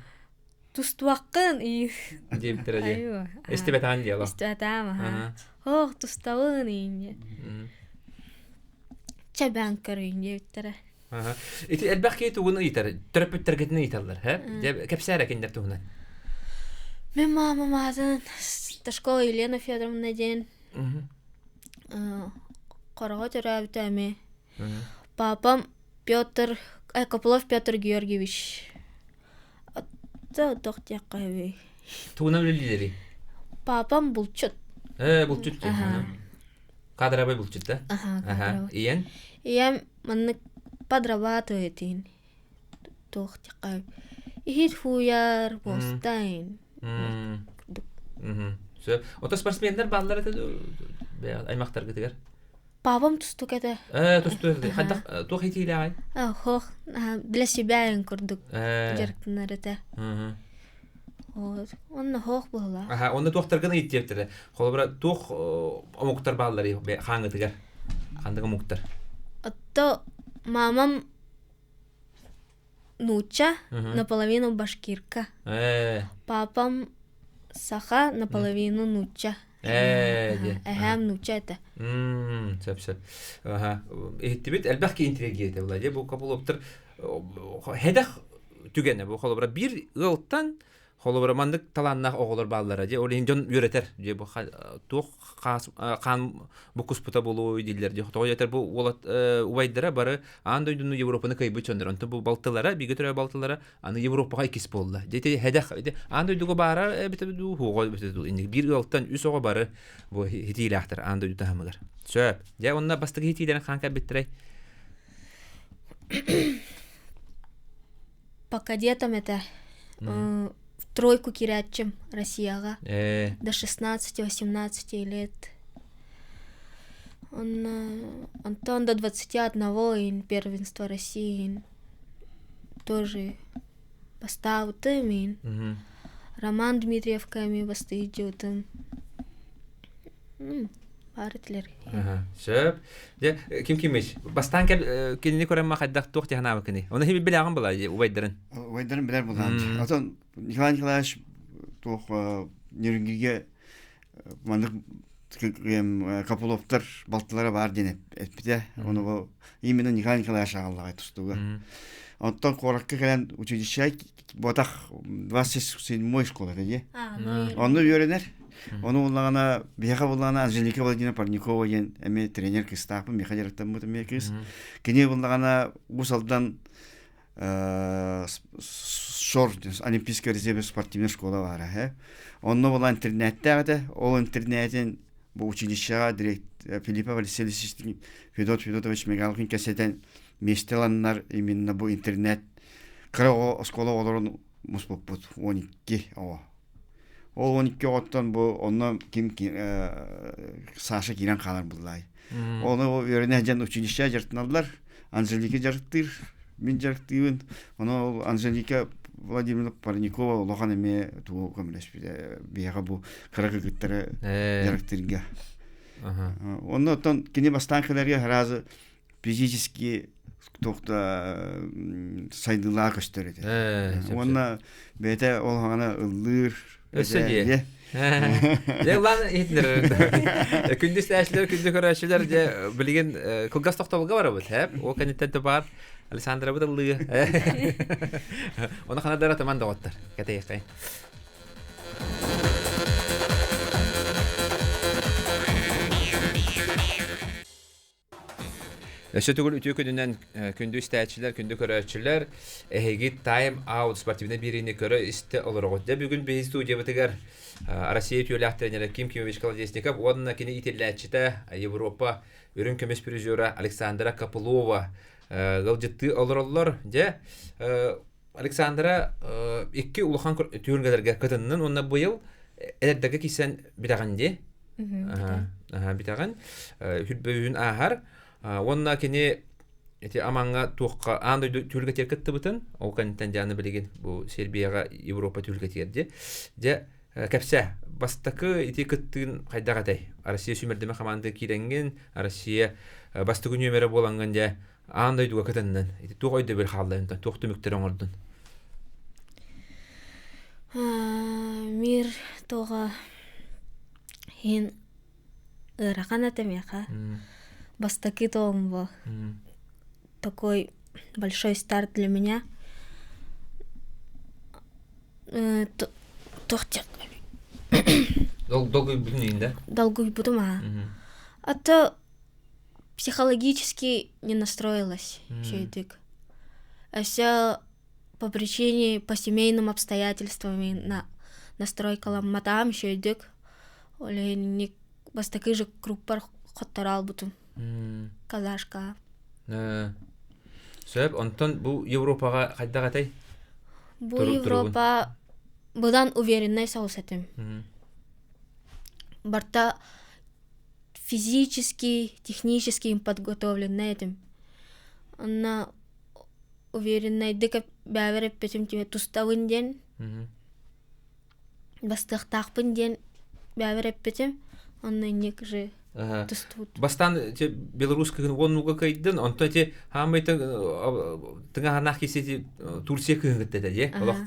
тустуаххын и диэбиттэрэ дии истибэтэҕин диэ истибэтэҕим аха ох тустабын иинньэ чэбээн көрүн диэбиттэрэ Ити элбэх киһи тугун ыйытар, төрөппүттэргитин ыйыталлар, һэ? Кэпсээр кинилэр туһунан. Мин мамам аатын Ташкова Елена Федоровна диэн Хороҕо төрөөбүтэ эмиэ. Папам Петр, Копылов Петр Георгиевич. Туох диэххэ үһүй? Тугунан үлэлиилэрий? Папам булчут. Булчут Кадровый булчут да? Ага, Ийэн? Ийэм маннык подрабатывает иһин. Туох диэххэ иһит фуяр, мостайн. Сөп. Ото спортсменнар бааллар этэ аймактаргытыгар? Папам тустук этэ. Тустук этэ. Хайдах туох итиилээҕий? Хох, для себя эн курдук дьарыктанар этэ. Вот. Онно хоох буолла. Аха, онно туохтаргын ыйыттиэптэрэ. Холобура, туох омуктар бааллар хааңытыгар? Ханнык омуктар? Отто мамам нуучча, наполовину башкирка. Папам саха, наполовину нуучча. Эһээм нуучча этэ. Сөп сөп. Аха. Иһиттибит элбэх киһи интригэ Владимир бу Копыловтар хэдэх түгэнэ бу холобура биир ыалтан Холобура, маннык талааннаах оҕолор бааллара дьэ, ол иһин дьон үөрэтэр. Дьэ, бу туох хаан буккуспута буолуой дииллэр. Дьэ, тоҕо диэтэр бу уолат убайдара бары аан дойдуну Европаны кыайбыт дьоннор. Онтон бу балтылара, бииргэ төрөөбүт балтылара аны Европаҕа иккис буолла. Дьэ, ити хэдэх аан дойдуга баара эбитэ дуу, суоҕа эбитэ дуу. Инник биир ыалтан үс оҕо бары бу хитиилээхтэр аан дойду таһымыгар. Сөп. Дьэ, онно бастакы хитиилэрин хаан кэлбиттэрэй? По кадетам это в тройку киирээччим Россияҕа до 16-18 лет. Он, Антон до 21 первенство России тоже бастаабытым ин. Роман Дмитриевка эми бастыйдьыбытым. Баар этилэр. Сөп. Дьэ, ким кимиш? Бастаан кэл кинини көрөн ма хайдах туох тиһанаабыкыный? Оны хиби билэҕин была убайдарын. Убайдарын билэр булаан. Отон Николай Николаевич туох Нерюнгригэ маннык Копыловтар балтылара баар диэн эппитэ. Ону именно Николай Николаевич аҕаллаҕай тустууга. Оттон куоракка кэлэн училище ботах 27 школа дии. Онно үөрэнэр. Ону буллаҕына биһиэхэ буллаҕына Анжелика Владимировна Парникова диэн эмиэ тренер кыыстаахпын, миэхэ дьарыктаммыт эмиэ кыыс. Кини буллаҕына Уус Алдан ШОР Олимпийская резервная спортивная школа баара э. Онно була интернеттээх этэ. Ол интернетин бу училищеҕа директор Филиппов Алексеевич Федот Федотович Мигалкин кэсэтэн миэстэ ыланнар именно бу интернет кыра оҕо оскуола оҕолорун муспуппут 12 оҕо. Ол 12 оҕоттон бу онно ким Саша киирэн хаалар буллаай. Ону үөрэнэ дьон училище дьарыктаналлар. Анжелика дьарыктыыр, мин дьарыктыыбын. Ону ол Анжелика Владимировна Парникова улахан эмиэ тугу көмөлөспүтэ биһиэхэ бу кыра кыргыттары дьарыктыырга. Онно оттон кини бастаан кэлэргэ сразу физически туохта сайдыылаах көстөр этэ. Уонна бэйэтэ ол хаҥана ыллыыр. Өссө дии. Дьэ улаан иһитинэр. Күндү истээччилэр, күндү көрөөччүлэр дьэ билигин кылгас тохтобулга барабыт, һэп. Ол кэнниттэн тупаар Александрабыт ыллыы. Оны хана дара тыман доҕоттор. Кэтэйэххэй. Өссө төгүл үтүө күнүнэн күндү истээччилэр, күндү көрөөччүлэр, эһиги Time Out спортивнай биэриини көрө-истэ олороҕут. Дьэ бүгүн биһиги студиябытыгар Россия үтүөлээх тренерэ Ким Кимович Колодезников уонна кини иитиллээччитэ Европа үрүҥ көмүс призера Александра Копылова ыалдьыттыы олороллор. Дьэ, Александра икки улахан түһүлгэлэргэ кытыннын уонна быйыл эдэрдэргэ киирсэн бүтэҕин дии. Бүтэҕин хүрбөйүн ааһар. Уонна кини ити Амаҥҥа туохха аан дойду түһүлгэтигэр кыттыбытын, ол кэнниттэн дьааны билигин бу Сербияҕа Европа түһүлгэтигэр дии. Дьэ, кэпсээ, бастакы ити кыттыын хайдах этэй? Россия сүүмэрдэмэ хамаанда киирэҥҥин, Россия бастакы нүөмэрэ буолаҥҥын дьэ аан дойдуга кытыннын. Ити туох өйдөбүл хаалла онтон, туох түмүктэри оҥордун? Мир тоҕо Иһин ыарахан этэ миэхэ. Бастакы тоҕум бу. Такой большой старт для меня. Туох Долгуйбутун иһин да? Долгуйбутум аа. А то психологически не настроилась үчүгэйдик. Өссө по причине по семейным обстоятельствам на настройкаламматаҕым үчүгэйдик. Ол иһин бастакы же группар хотторо албытым. Казашка. Сөп, онтон бу Европаҕа хайдах этэй? Бу Европа быдан увереннай соҕус этим. Барта физически, технически подготовленный этим. Онно увереннайдык бэйэбэр эппитим типа тустабын диэн бастыахтаахпын диэн бэйэбэр эппитим онно инник же тустубут Бастаан те Беларусь кыһын уоннуга кыйдын, онтон те хаамай тыҥаһанаах киси Турция кыһын кытта этэ дии. Олох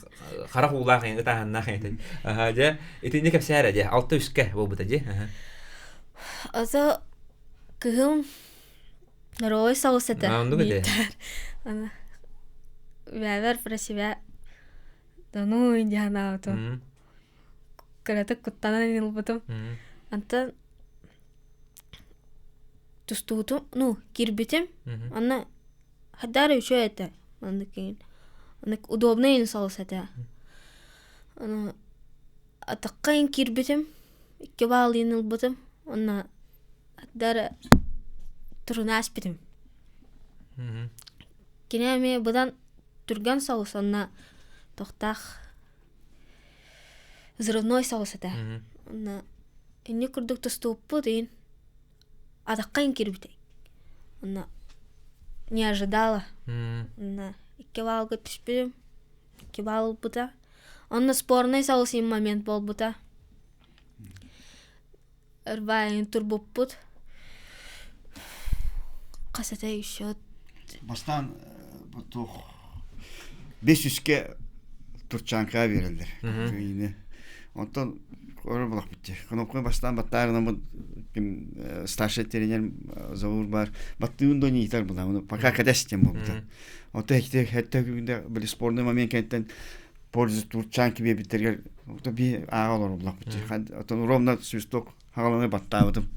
харах уулаах ытааһыннаах этэ. Аха дьэ итинни кэпсээрэ дии. Алта үскэ буолбута дии. Ото кыһым Здоровый соус это. Оннук этэ. Бэбэр про себя да ну индианаабытым. Кыратык куттанан ылбытым. Антон тустуутум, ну, киирбитим. Онно хаддара үчүгэй этэ. Оннук оннук удобный соус этэ. Аны атахха киирбитим, икки баалыйын ылбытым. Онно Дара туруна ааспытым. Кини эмиэ быдан түргэн соҕус онно тохтоох взрывной соҕус этэ. Онно инник курдук тустубуппут иһин атахха киирбитэ. Онно не ожидала. Онно икки баалга түспүтүм. Икки баал ылбыта. Онно спорный соҕус момент буолбута. Ырбаайын турбуппут. Хас этэ еще Бастаан туох бес үскэ турчанка биэрэллэр. Кыйыны. Онтон Көрөр булахпыт. Кнопка бастаан баттаарына ким старший тренер Заур бар. Баттыын до не итар була. Оны пока кадес тем болбута. Ото хекте хетте күндө били спорный момент кенттен пользу турчан кибе биттергер ото би ага олор булахпыт. Отон ровно свисток хагаланы баттаабытым.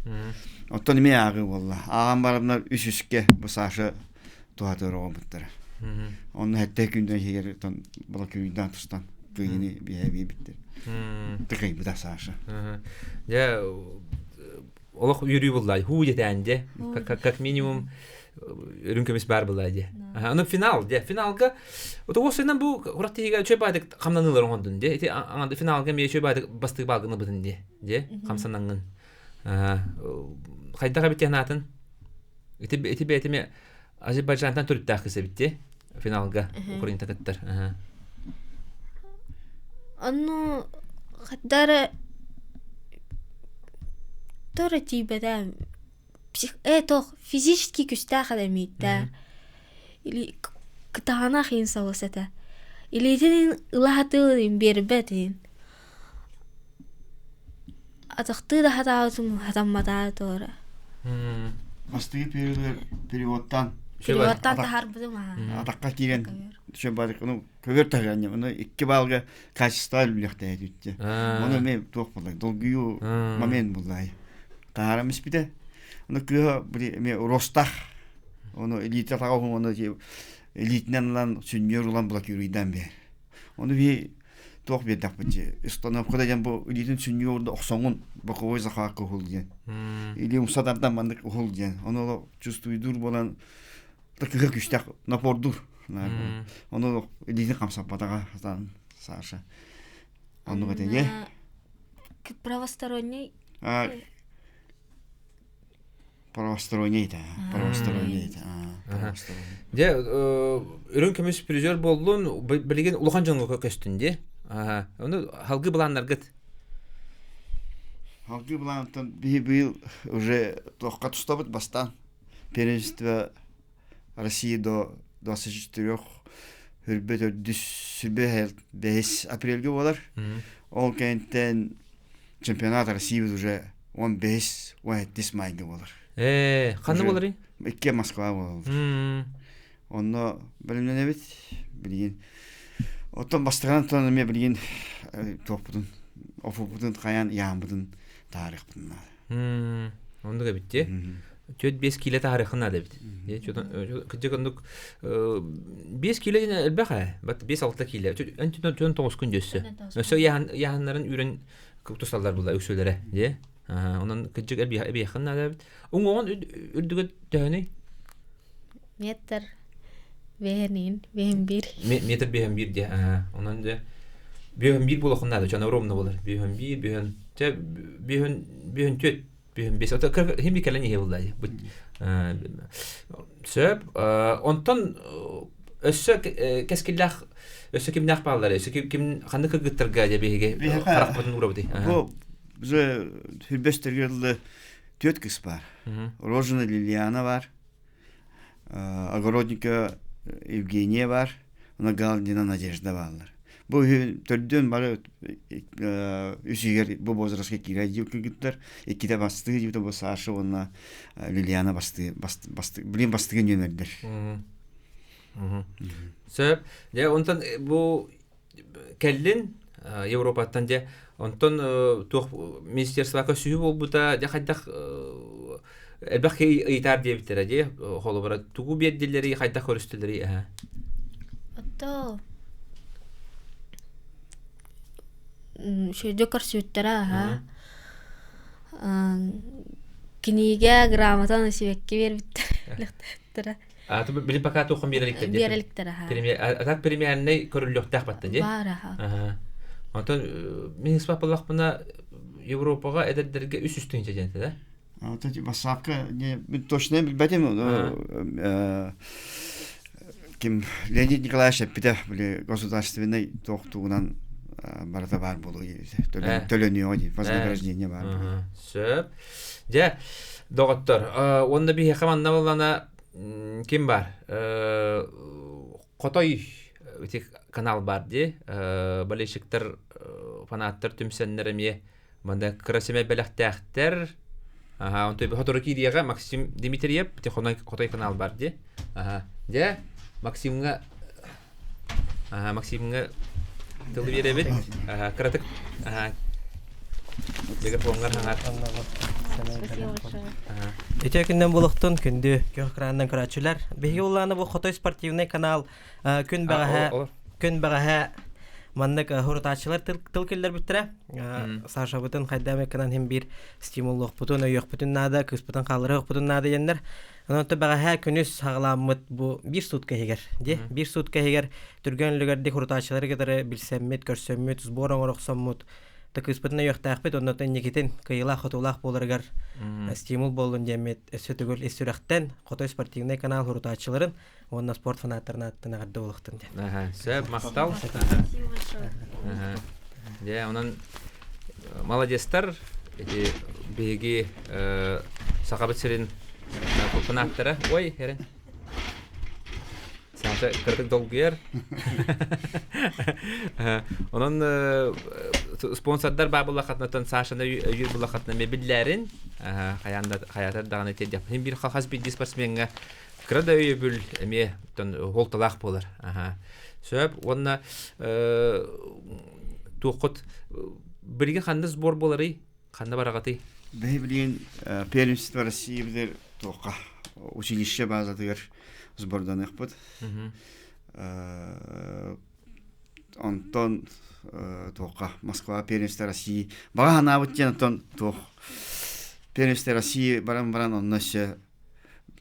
Оттон эме аагы болла. Ааган барымнар үс үске бу Саша туһатыр оҕобуттара. Онно хетте күндөн хигер тон була күйден тустан кыйыны биһэ биттер. Тыкайбыта Саша. Дьэ, олох үөрүү буллай. Хуу диэтээн дьэ. Как минимум үрүҥ көмүс баар буллай дьэ. Аны финал дьэ. Финалга ото уосайынан бу курат тиһигэ үчүгэй баайдык хамнаныылар оҥордун дьэ. Ити финалга эмиэ үчүгэй баайдык бастык баалгын ылбытын дьэ. Дьэ, хамсанаҥҥын. Хайдах эбит анаатын? Ити ити бэйэтими Азербайджантан төрүттээх кыс эбит дии. Финалга Украината кыттар. Ону хаттара тора тиийбэтэ псих тоох физически күстээх эрэ Или кытаанах иин соҕус этэ. Илиитин ыла сатыыр биэрбэт иин. Атахтыы да сатаабытым сатамматаа туора. Бастыгы переводтан Переводтан таһаарбытым аха. Атахха киирэн түшө ну көбөр таһыганньа ону икки балга качество үллэхтэһэ түттэ. Ону мен туох буллай долгуйуу момент буллай. Таһаарам испитэ. Ону кыыһа били эме ростах ону элита таҕа ону элитинэн ылан сүнньүөр улан блокируйдан бер. Ону би туох биэрдэхпит установкада диэн бу илиитин сүнньүгэр охсоҥун боковой захватка уһул диэн. Или умсадардан маннык уһул диэн. Ону чувствуйдуур буолан кыһа күстээх напордуур. Ону илиитин хамсаппатаҕа сатаан Саша. Оннук этэ Правосторонний Правосторонний это, правосторонний это. Дьэ, үрүҥ көмүс призер буоллун, билигин улахан дьоҥҥо көстүн дии. Ону халгы былааннаргыт? Халгы былаантан биһи быйыл уже туохха тустабыт бастаан. Первенство России до 24 хүрбэ төрдүс сүрбэ бэһис апрельга буолар. Ол кэнниттэн чемпионат России уже 15 17 майга буолар. Ээ, ханна буоларый? Икки Москва буолаллар. Онно бэлэмнэнэбит билигин. Оттон бастакынан туран эмиэ билигин туохпутун, офуппутун хайаан яаммытын таарыахпытын наада. Оннук эбит дии. Түөрт биэс киилэ таарыаххын наада эбит. Кырдьык оннук биэс киилэ диэн элбэх ээ. Бат биэс-алта киилэ. Эн түөн тоҕускун дьөссө. Өссө ыйааһыннарын үүрэн тусаллар була үксүлэрэ дии. Онон кырдьык эбиэххин наада эбит. Уҥуоҕун үрдүгэ төһөнүй? Метр бэһэн бэһэн биир. Метр бэһэн биир дии. Онон дьэ бэһэн биир буолуоххун наада. Чона ровно болар. Бэһэн биир, бэһэн чэ бэһэн бэһэн түөрт бэһэн бес. Ото хим би кэлэн иһэ булла. Сөп. Онтон өссө кэскиллээх өссө кимнээх бааллар өссө ким ханнык кыргыттарга дьэ биһиги харахпытын уурабытый Бу уже хүрбэстэргэ түөрт кыс бар. Рожина Лилиана бар. Огородника Евгения бар. Она Галдина Надежда бааллар. Бу төрдүөн бары үсүгэр бу возрастка киирэ кыргыттар. Иккитэ бастыы дьибитэ бу Саша уонна Лилиана бастыы басты билин бастыгы нүөмэрдэр. Сөп. Дьэ онтон бу кэллин Европаттан дьэ онтон туох министерствока сүһү буолбута дьэ хайдах элбэх киһи ыйытаар диэбиттэрэ дии холобура тугу биэрдилэрий хайдах көрүстүлэрий аһа Ото Сүрдүк көрсүбүттэрэ аһа кинигэ грамота сибэкки биэрбиттэр А то били пока туохун биэрэликтэр дии. Биэрэликтэр аха. А так премиальный көрүллүөхтээх батта дии. Баар аха. Онтон мин испапаллахпына Европаҕа эдэрдэргэ үс үс тыһыынча диэн этэ да? Вот эти бассаапка не точно билбэтим ким Леонид Николаевич эппитэ били государственный туохтугунан барыта баар буолуо төлөнүөҕэ дии вознаграждение баар буолуо. Сөп. Дьэ, доҕоттор, уонна биһиэхэ манна буоллана ким баар? Хотой ити канал баар дии. Болельщиктар, фанаттар түмсэннэр эмиэ. Манда кыра сэмэй бэлэхтээхтэр. Аха, онто хотору киириэҕэ Максим Дмитриев, Хотой Хотой канал бар ди. Аха. Дьэ, Максимҥа Аха, Максимҥа тылы биэрэбит. Аха, кыратык аха мегафоҥҥар хаҥар. Спасибо большое. Аха. Үтүө күннэн булуохтун күндү күөх экранынан көрөөччүлэр. Биһиги улаана бу Хотой спортивный канал күн бэҕэһээ күн бэҕэһээ маннык хурутааччылар тыл киллэрбиттэрэ. Сашабытын хайдам экранан хим биир стимуллуохпутун, өйүөхпүтүн наада, кыыспытын хаалларыахпытын наада диэннэр. Онон бэҕэһээ күнүс саҕаламмыт бу биир суутка иһигэр, ди биир суутка иһигэр түргэн үлүгэрдик хурутааччылары кытары билсэммит, көрсөммүт, сбор оҥорохсоммут, та кыыспытын өйүөхтээхпит, оннотон инникитин кыайыылаах-хотуулаах буоларыгар стимул буоллун диэммит өссө төгүл ис сүрэхтэн Хотой спортивный канал хурутааччыларын уонна спорт фанаттарын ааттан эҕэрдэ буолуохтун диэн. Аха, сөп, махтал. Спасибо большое. Аха. Дьэ, онон молодецтар ити биһиги Сахабыт сирин фанаттара. Ой, эрэн. Саша кыратык долгуйар. Онон спонсордар баабыллахатынаттан Сашаны өйүүр буллахатына мебиллээрин хайаан даҕаны тиэрдиэхпин биир хас биирдии спортсмеҥҥа кыра да өйөбүл эмиэ холталаах буолар. Сөп уонна туоххут билигин ханна сбор буоларый? Ханна бараҕытый? Бэһи билигин Первенство России билэр туохха училище базатыгар сборданыахпыт. Онтон туохха Москва Первенство России баҕа санаабыт диэн оттон туох Первенство России баран баран онно өссө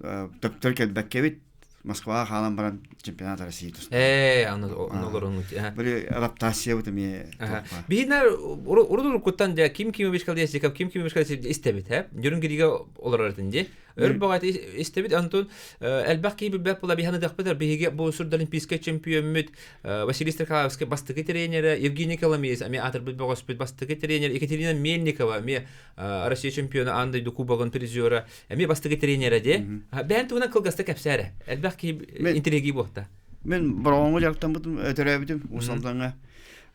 төптөр кэлбэккэбит Москваҕа хаалан баран чемпионат России туста. Ээ, аны олорун. Били адаптациябыт эмиэ. Биһинэр урут уруккуттан дьэ Ким Кимович Колесников, Ким Кимович Колесников истэбит, һэ? Дьүрүн киригэ олорор этин дии. Өр бөҕөтө истэбит, онтон элбэх киһи билбэт була биһаны дахпытар биһиги бу Сурдолимпийскай чемпиоммут Василий Стрекаловский бастакы тренерэ, Евгений Коломеец эмиэ аатырбыт бөҕөспүт бастакы тренер, Екатерина Мельникова эмиэ Россия чемпиона, аан дойду кубогын призера, эмиэ бастакы тренерэ дии. Бэйэн туһунан кылгаста кэпсээрэ. Элбэх киһи интриги буолта. Мен Бороҕоҥҥо дьарыктаммытым, төрөөбүтүм Уус Алдаҥҥа.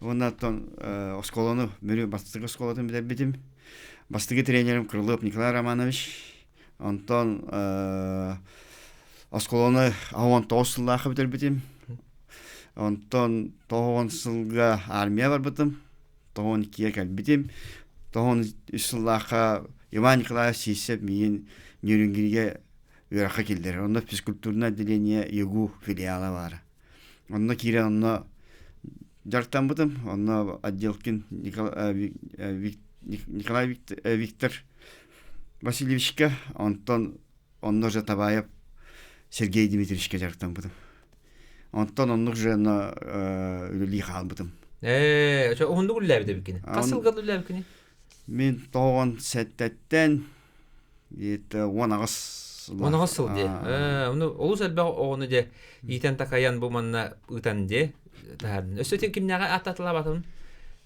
Уонна оттон оскуоланы, Мүрү бастакы оскуолатын бүтэрбитим. Бастакы тренерим Крылов Николай Романович. Онтон оскуоланы 19 сыллаахха бүтэрбитим. Онтон 90 сылга армия барбытым. 92-гэ кэлбитим. 93 сыллаахха Иван Николаев Сиисэп миигин Нерюнгригэ үөрэххэ киллэрэр. Онно физкультурное отделение ЕГУ филиала баара. Онно киирэн онно дьарыктаммытым. Онно отделкин Николай Виктор Васильевичка, онтон онно же Табаев Сергей Дмитриевичка дьарыктаммытым. Онтон оннук же онно үлэлии хаалбытым. Ээ, уһуннук үлэлээбит эбиккини. Хас сылга үлэлээбиккини? Мин тоҕон сэттэттэн где-то 18 18 сыл дии. Ээ, ону олус элбэх оҕону дьэ иитэн такайан бу манна ыытан дии таһаардын. Өссө тин кимнээҕи ааттатылаабатым?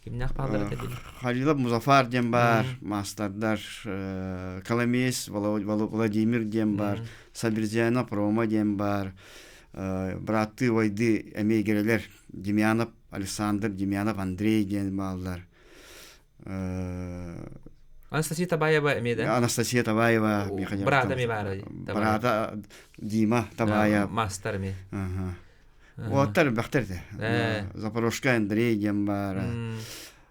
Кимнээх бааллар этэ били? Халилов Музафар диэн баар, маастардар, Коломеец Владимир диэн баар, Сабирзянов Рома диэн баар, бырааттыы убайдыы эмиэ игирэлэр Демьянов Александр, Демьянов Андрей диэн бааллар. Анастасия Табаева эмиэ да? Анастасия Табаева. Брата эмиэ баара. Брата Дима Табаев. Мастер эмиэ. Уолаттар элбэхтэр этэ. Запорожскай Андрей диэн баара.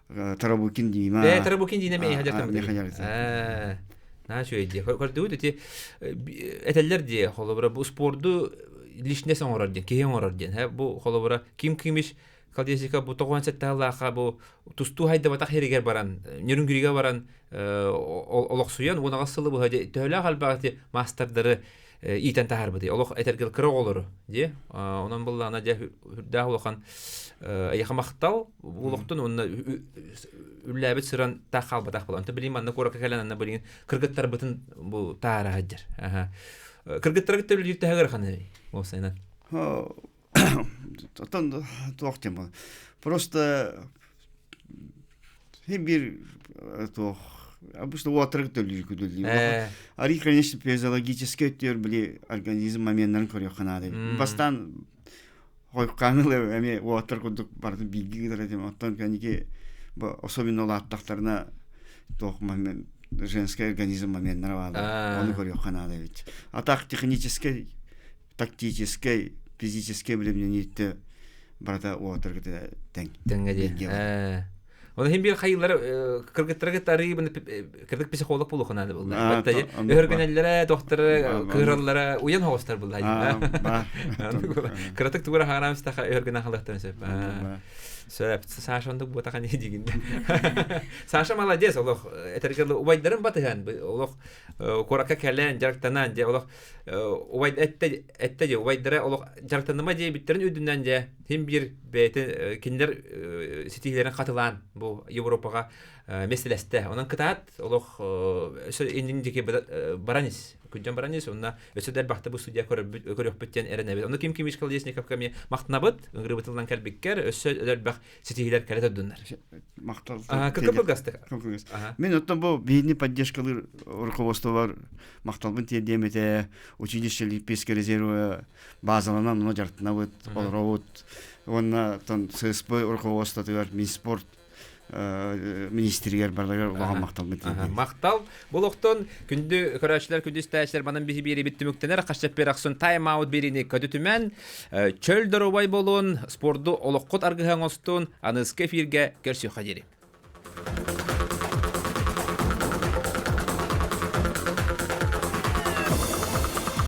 Тарабукин Дима. Ээ, Тарабукин Дима эмиэ хадьартан. Наһаа үчүгэй дии. Көрдүгүт ити этэллэр дии, холобура, бу спорду личность оҥорор диэн, киһи оҥорор диэн. Бу холобура Ким Кимич Колесников бу 97 сыллаахха бу тустуу хайдыбатах сиригэр баран, Нерюнгригэ баран олохсуйан уон сылы быһа төһөлөөх элбэх ити маастардары иитэн таһаарбытый олох этэргэл кыра оҕолору дии онон буллаана дьэ үрдээх улахан эйиэхэ махтал олохтон уонна үллээбит сыран таах хаалбатах буолан онто билигин манна куоракка кэлэн анна билигин кыргыттарбытын бу таара сылдьар кыргыттары кытта үлэлиир төһө ыараханый уопсайынан Оттон туох диэн буолар. Просто биир туох обычно уоттарга төлүүр күдүллүү. Ари, конечно, физиологический өттүгэр били организм моменнарын көрүөххэ наада. Бастаан хойуккааны эмиэ уоттар курдук барытын бииргэ ыытар этим. Оттон кэнники особенно улааттахтарына. Туох момент женский организм моменнара баалар. Ону көрүөххэ наада эбит. А так техническэй, тактическэй, физическэй билимнэниитте барыта уотаргыта тэҥ. Тэҥҥэ диэн. Оны хим бир хайылар кыргыттарга тарыы кырдык психолог буолуох наада булла. Өһөргөнеллere, докторы кыыраллара уян хоҕустар булла. Кыратык тугура хараам стаха өһөргөнөн халыктан сөп. Сөп. Саша ондук буотахан дигин. Саша молодец, олох этэргэ убайдарын батыһан олох куоракка кэлэн дьарыктанан дьэ олох убай этте этте дьэ убайдара олох дьарыктаныма диэбиттэрин үрдүнэн дьэ хим биир бэйэтин кинилэр ситиһиилэрин хатылаан бу Европаҕа миэстэлэстэ. Онон кытаат олох өссө иннин диэки баран ис. Күндьэн баран ис. Онно өссө да элбэхтэ бу студия көрүөхпүт диэн эрэнэбит. Ону Ким Кимич Колесниковка эмиэ махтанабыт. Ыҥырыбытыллан кэлбиккэр өссө элбэх ситиһиилэр кэлэ турдуннар. Махтал. Кыкы-кылгастык. Мин оттон бу биһини поддержкалыыр руководстволар махталбын тиэрдиэм этэ. Училище Олимпийского резерва базаланан ону дьарыктанабыт, олоробут. Уонна тон ССП руководствотыгар Минспорт министригэр барыларыгар улахан махталбын тиэрдиэм. Махтал. Бу олохтон күндү көрөөччүлэр, күндү истээччилэр манан биһи биэрибит түмүктэнэр хасчаппер ахсын тайм-аут биэриини көтүтүмэн чөл доруобай болуун, спорду олоххут аргыһа оҥостун, аныска эфиргэ көрсүөххэ диэри.